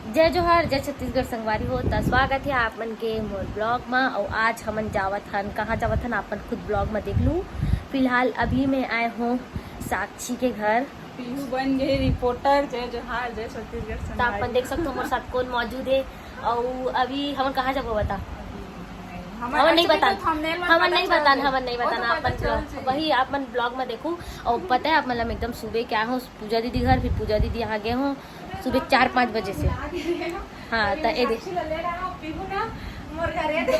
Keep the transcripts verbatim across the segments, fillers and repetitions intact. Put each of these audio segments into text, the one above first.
जय जोहार, जय छत्तीसगढ़ संगवारी हो, त स्वागत हे आप मन के मोर vlog म। अउ आज हमन जावत हन, कहाँ जावत हन, आप मन खुद vlog म देख लू। फिलहाल अभी मैं आए हों साक्षी के घर। पीहू बन गए reporter। जय जोहार, जय छत्तीसगढ़ त आप संगवारी। मन देख सकथो मोर साथ कौन मौजूद हे। अउ अभी हमन कहाँ जाबो बता? हमन हमन नहीं actually बतान, तो thumbnail में हमन पता नहीं चल बतान, जाए। हमन नहीं वो बतान, तो आप पता मन चल vlog, जाए। वही आप मन vlog म देखू। अउ पता है आप मन ला मैं एकदम सुबह के आए हों पूजा दीदी घर, फिर पूजा दीदी यहाँ गए हों सुबह चार पाँच बजे से। हाँ, त ए दे। साक्षी ला ले रहा हूँ, पीहू ना, मोर घर ये दे।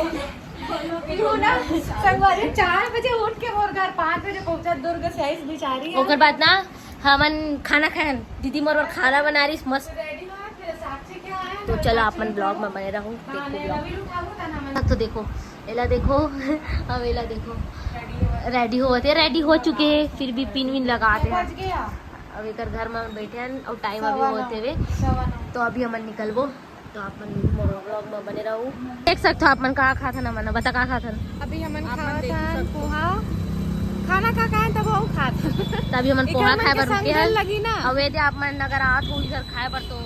पीहू ना, संगवारी चार बजे उठ के मोर घर पाँच बजे पहुँचा दुर्ग से, इस बेचारी है। ओकर बाद ना हमन खाना खाएन, दीदी मोर बर खाना बना रही मस्त। Ready हो, फिर साक्षी क्या है? तो चलो आप मन vlog म बने रहू, देखू vlog। तो देखो, एला देखो, अब एला देखो, ready होवत हे, ready हो चुके हे, फिर भी pin win लगात हे। अब एकर घर म बैठे हन अउ time अभी होत हेवे, तो अभी हमन निकलबो। तो आप मन मोर vlog म बने रहू। देख सकथो आप मन का खात हन, हमन बता का खात हन। अभी हमन आप मन खात देख हन सकथो। पोहा, खाना का खाए तब वो खात हन। तभी हमन एकर पोहा मन खाए के बर रुके संग हन। लगी ना। अउ ये दे आप मन अगर आत हो इधर खाए बर तो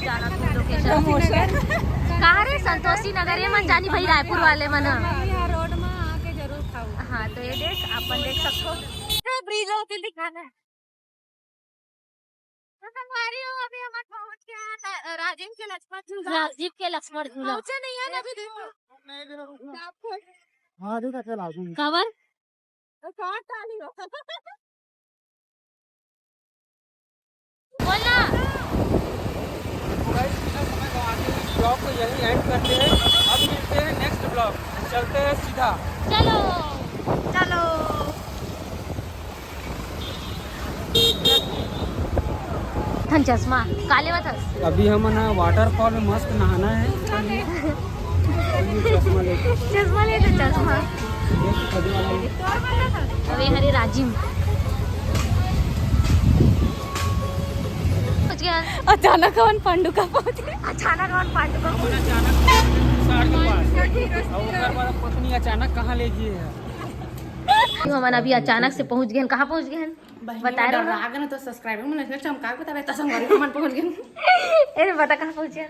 जाना तो location। Promotion। कहाँ रे? संतोषी नगर, ये मन जानी भाई रायपुर वाले मन ह। यहाँ road में आके जरूर खाओ। हाँ, तो ये देख, आप मन देख सकथो। Bridge होके दिखाना है। तो संगवारी हो, अभी हमन पहुंच गए हैं न-, राजीव के लक्ष्मण झूला। राजीव के लक्ष्मण झूला। पहुंचे नहीं है ना अभी, देखो। हाँ, देखो, चल, आ गई। काबर? तो कहाँ टाली हो? बोला। Guys, बिना समय गंवाते हुए vlog को यहीं end करते हैं। अब मिलते हैं next vlog। चलते हैं सीधा। चलो। चलो। थन चश्मा काले वा थस। अभी हमन ह waterfall में मस्त नहाना है। चश्मा लेके। चश्मा लेके, चश्मा। अबे हरे राजिम। पहुंच गया। अचानक हमन पांडुका पहुंच गए। अचानक हमन पांडुका पहुंच गए। साढ़ के पास। और ओकर बाद पत्नी अचानक कहाँ ले गई है? तो हमन अभी अचानक से पहुंच गए हैं। कहाँ पहुंच गए हैं? बहिनी बताए रहो ना। राग न तो subscriber मन ऐसे चमका के बतावे, त संगवारी मन पहुंच गए। अरे बता कहाँ पहुंचे?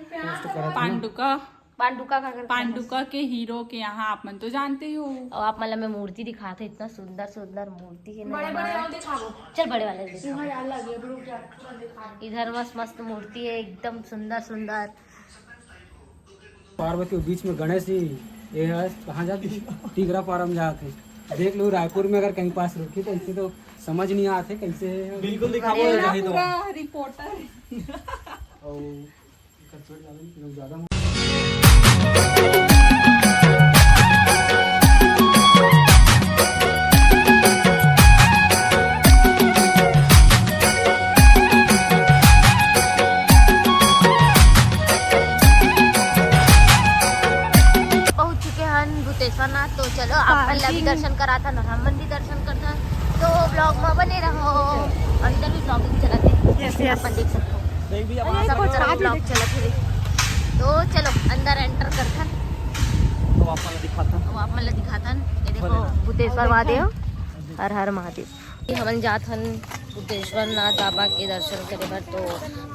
पांडुका। पांडुका का घर? पांडुका के हीरो के यहाँ आप मन तो जानते ही हो। और आप मन ला मैं मूर्ति दिखाते, इतना सुंदर सुंदर मूर्ति है ना बड़े बड़े यहाँ। और दिखाओ। चल बड़े वाले दिखा। यहाँ यार लगे, रुक जा, पूरा दिखा। इधर मस्त मस्त मूर्ति है, एकदम सुंदर सुंदर। पार्वती के बीच में गणेश जी, ये है, कहाँ जाते? टीकरा फार्म जाते। देख लो, रायपुर में अगर कहीं पास रुकी तो इसे तो समझ नहीं आते कैसे है। बिल्कुल दिखाओ, अरे, नहीं तो। पूरा reporter। और इधर चढ़ जावे, लोग ज्यादा हो। पहुंच चुके हन भूतेश्वर नाथ, तो चलो आप मन ला भी parking। दर्शन कराथन और हमन भी दर्शन करथन, तो vlog में बने रहो। और इधर भी vlogging चलत है, yes, yes। अपन देख सकते हो। नहीं भी, अब अरे, आ सकते हो। चलत है। तो चलो अंदर enter करथन। तो आप मन ला दिखाथन। वो आप मन ला दिखाथन। ये देखो भोलेनाथ। भूतेश्वर महादेव, हर हर महादेव। हमन जात हन भूतेश्वर नाथ बाबा के दर्शन करे बर, तो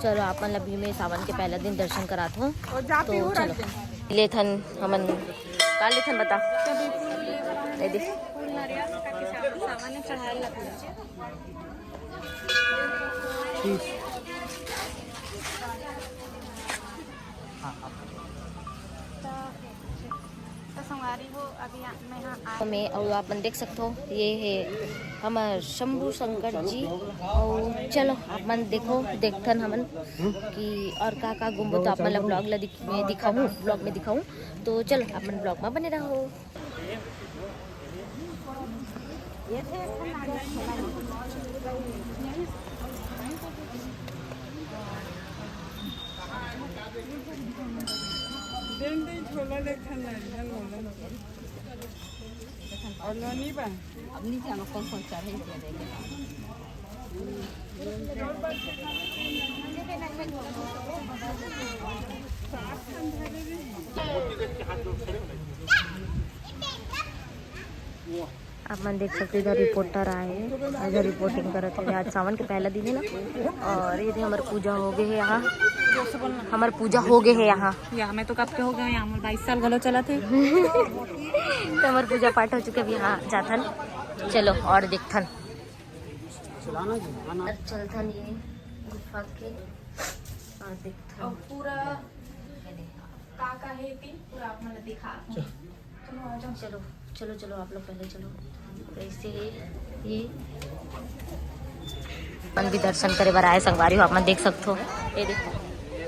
चलो आप मन ला भी मैं सावन के पहला दिन दर्शन करात हूँ। और जा तो पीहू चलो। रख दे। लेथन हमन का लेथन बता? दे दे। फूल नारियल का के सावन, सावन में चढ़ाए लगता है। तो संगवारी हो, अभी आ-, मैं यहाँ आ- में, और आप मन देख सकते हो, ये है हमर शंभू शंकर जी। और चलो, आप मन देखो, देखथन हमन कि और का का घूमबो, तो आप मन ला vlog ला दिख-, में दिखाऊँ, vlog में दिखाऊँ। तो चलो, आप मन vlog में बने रहो। देन देन छोला ले खान लागी, हम बोलन। और नोनी बा। अब नीचे हम कौन कौन चढ़े के देंगे। आप मन देख सकते हो, इधर रिपोर्टर आए हैं, इधर रिपोर्टिंग करत हे। आज सावन के पहला दिन है ना, और ये दे हमर पूजा हो गए है यहाँ, हमर पूजा हो गए है यहाँ। या मैं तो कब के हो गए यहाँ, बाईस साल घलो चलत हे। तो हमर पूजा पाठ हो चुके, अब यहाँ जाथन, चलो और देखथन। अब चलथन ये गुफा के और देखथन। और पूरा का का है, पूरा आप मन दिखा। चलो, चलो, चलो, आप लोग पहले चलो। तो ऐसे ही ये मन भी दर्शन करे बर आए संगवारी हो, आप मन देख सकथो। ये देखो,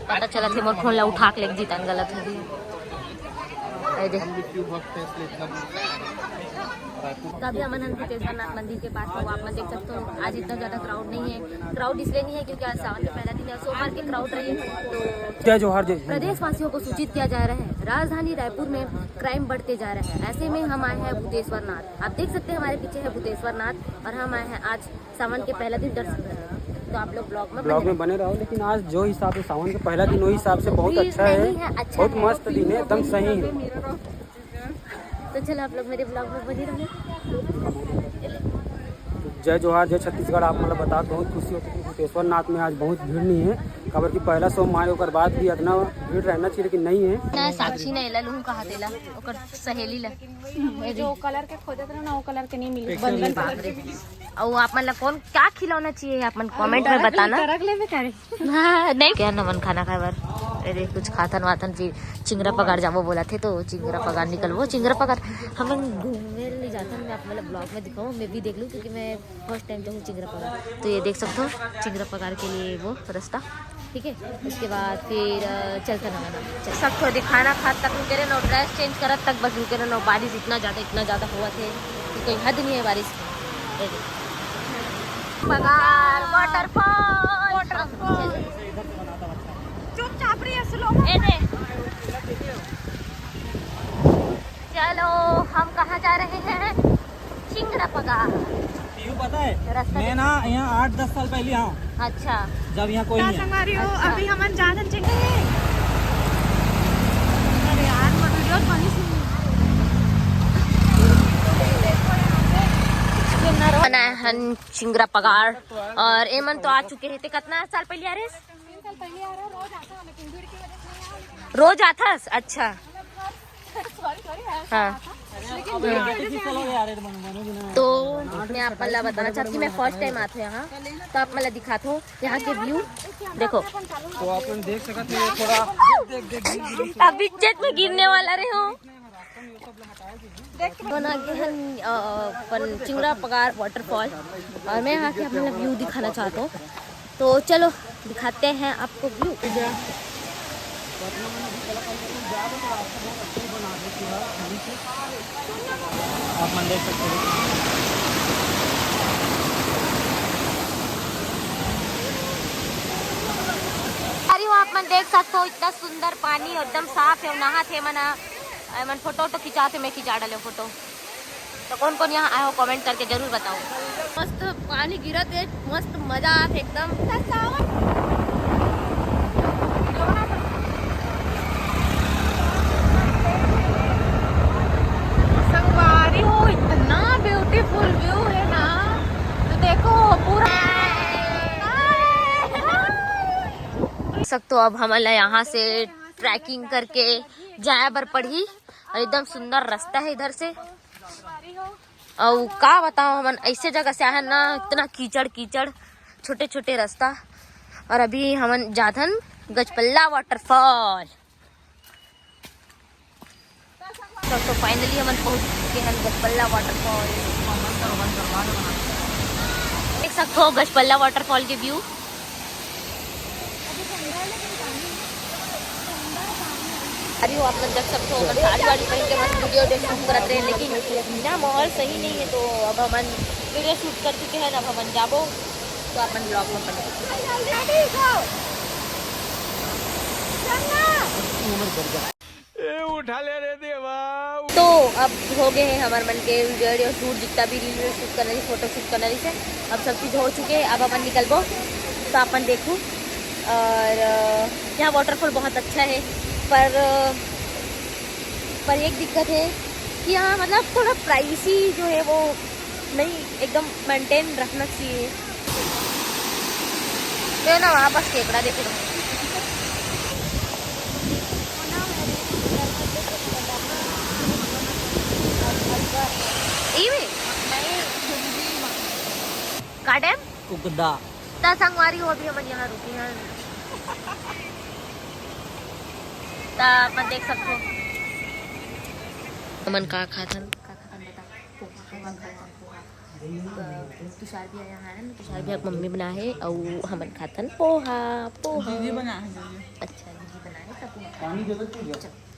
पता चलत हे मोर फोन ला उठा के लेके जीतन गलत हो गई। ये देखो। तो अभी हमन हन भूतेश्वर नाथ मंदिर के पास, तो आप मन देख सकते हो आज इतना ज्यादा क्राउड नहीं है। क्राउड इसलिए नहीं है क्योंकि आज सावन का पहला दिन है, सोमवार के क्राउड रही। तो जय जोहार, जय हिंद। प्रदेशवासियों को सूचित किया जा रहा है, राजधानी रायपुर में क्राइम बढ़ते जा रहा है। ऐसे में हम आए हैं भूतेश्वर नाथ। आप देख सकते हैं हमारे पीछे है भूतेश्वर नाथ और हम आए हैं आज सावन के पहला दिन दर्शन करने। तो आप लोग ब्लॉग में ब्लॉग बने में बने रहो। लेकिन आज जो हिसाब से सावन के पहला दिन, वही हिसाब से बहुत भीड़ अच्छा है, नहीं है, अच्छा बहुत है। मस्त दिन है, एकदम सही है। तो चलो आप लोग मेरे ब्लॉग में बने रहो। जय जोहार, जय छत्तीसगढ़। आप मतलब बता, बहुत खुशी होती है कि भूतेश्वर नाथ में आज बहुत भीड़ नहीं है, काबर कि पहला सोमवार है, ओकर बाद भी इतना भीड़ रहना चाहिए, लेकिन नहीं है। ना साक्षी ने एला लूं कहा तेला, ओकर सहेली ला। जो कलर के खोजत रहे ना, वो कलर के नहीं मिली। अरे बाप रे। और आप मन ला कौन क्या खिलौना चाहिए, आप मन कमेंट में बताना। रख लेबे करे। हाँ, नहीं क्या नमन खाना खाए बर? अरे कुछ खाथन वाथन, फिर चिंगरा पगार जाबो बोला थे, तो चिंगरा पगार निकलबो। चिंगरा पगार हमन घूमे नहीं जाथन, मैं आप मतलब ब्लॉग में दिखाऊँ, मैं भी देख लूँ, क्योंकि मैं फर्स्ट टाइम जाऊँ चिंगरा पगार। तो ये देख सकते हो चिंगरा पगार के लिए वो रास्ता, ठीक है। उसके बाद फिर, अ, चलता ना बना। चल सकते हो, दिखाना खात तक रुके रहे ना, ड्रेस चेंज करत तक बस रुके रहे ना। बारिश इतना ज़्यादा, इतना ज़्यादा हुआ थे कि कोई हद नहीं है बारिश की। ये देखो। पगार वाटरफॉल। वाटरफॉल। चुपचाप रही है, स्लो। ए दे। चलो, हम कहाँ जा रहे हैं? चिंगरा पगार। पीयू पता है, रास्ता मैं देख ना यहाँ आठ दस साल पहले आऊँ। अच्छा। जब यहाँ कोई क्या नहीं है। संगवारी हो, अच्छा। अभी हमन जाथन चिंगरा। अरे यार, मैं वीडियो बनी सुन। बनाए हन चिंगरा पगार और एमन तो आ चुके हैं। ते कितना साल पहले आ रहे? तीन साल पहले आ रहे, रोज आता हूँ, लेकिन भीड़ की वजह से नहीं आया, लेकिन रोज आथस? अच्छा। सॉरी, सॉरी, हाँ। लेकिन भीड़ की वजह से नहीं आया। तो मैं आप मन ला बताना चाहती हूँ, मैं फर्स्ट टाइम आती हूँ यहाँ, तो आप मन ला दिखाता हूँ यहाँ के व्यू। देखो, तो आप मन देख सकते हो, थोड़ा देख, देख, देख, देख। अभी चेत में गिरने वाला रहे हो। बना के हन, अ, अपन चिंगरा पगार वाटरफॉल, और मैं यहाँ के अपना व्यू दिखाना चाहता हूँ। तो चलो दिखाते हैं आपको व्यू। आप मन देख सकते हो। अरे वो आप मन देख सकते हो, इतना सुंदर पानी, एकदम साफ है, नहात हे मन। अरे मन फोटो वोटो खिंचात हे, मैं खिंचा डाले फोटो। तो कौन कौन यहाँ आए हो, कमेंट करके जरूर बताओ। मस्त पानी गिरत हे, मस्त मजा आत हे एकदम। संगवारी हो, इतना ब्यूटीफुल व्यू है ना, तो देखो पूरा। सकते हो, अब हमन ला यहाँ से ट्रैकिंग करके जाए बर पड़ही और एकदम सुंदर रास्ता है इधर से। अउ का बताओ, हमन ऐसे जगह से आए हन ना, इतना कीचड़ कीचड़, छोटे छोटे रास्ता। और अभी हमन जाथन गजपल्ला वाटरफॉल। तो, तो फाइनली हमन पहुंच चुके हैं गजपल्ला वाटरफॉल। देख सकते हो गजपल्ला वाटरफॉल के व्यू। अभी वो आप लोग देख सकते हो, अगर साड़ी वाड़ी पहन के मस्त वीडियो वीडियो शूट करत रहे, लेकिन बिना माहौल सही नहीं है, तो अब हमन वीडियो शूट कर चुके हैं, अब हमन जाबो, तो अपन ब्लॉग में बने। ए, उठा ले रे देवा। तो अब हो गए हैं हमारे मन के वीडियो वीडियो शूट, जितना भी रील वील शूट करना रही, फोटो शूट करना रही से, अब सब चीज़ हो चुके हैं। अब अपन निकलबो तो अपन देखूँ। और अ, यहाँ वाटरफॉल बहुत अच्छा है, पर अ, पर एक दिक्कत है कि यहाँ मतलब थोड़ा प्राइवेसी जो है वो नहीं, एकदम मेंटेन रखना चाहिए। ये ना, वहाँ पास केकड़ा देख रहा हूँ। ई में? का डैम? कुकदा। त संगवारी हो, अभी हमन यहाँ रुके हैं। त अपन देख सकथो। हमन का खाथन? का खाथन बता? पोहा, हमन खाथन पोहा। अ, तुषार भैया यहाँ है ना, तुषार भैया के मम्मी बनाए हे, अउ हमन खाथन पोहा, पोहा। दीदी बनाए हे, दीदी। अच्छा, दीदी बनाए हे, त पोहा। पानी जरूरत नहीं है। चल।